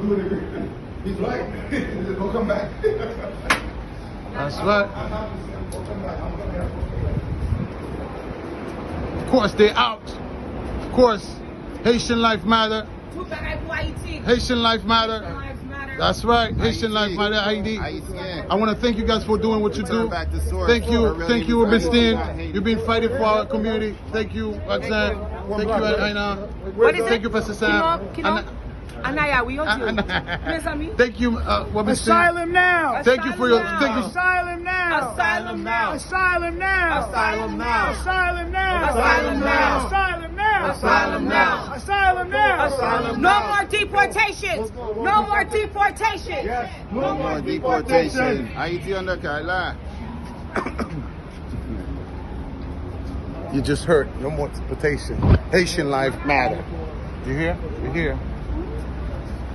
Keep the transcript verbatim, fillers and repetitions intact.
He's right. Don't come back. That's right. Of course, they out. Of course, Haitian life matter. Tout bagay pou Ayiti. Haitian life matter. Lives matter. That's right. Haitian life matter. Haiti. I want to thank you guys for doing what you do. Thank you, thank you, Miss Dean. You've been fighting for our community. Thank you, Roxanne. Thank you, Aina. What is Thank it? you, Pastor Sam. Kino, Kino? Anaya, wi, yo di. Mezanmi. Thank you, uh, what Miss Dean. Asylum now! Thank you for your. Thank you. Asylum now! Asylum now. Asylum now! Asylum now. Asylum now! Asylum now. Asylum now! Asylum now. Asylum now! No more deportations. No more deportations. No more deportation. Haiti under Kaila. You just heard. No more deportation. Haitian life matter. You hear? You hear?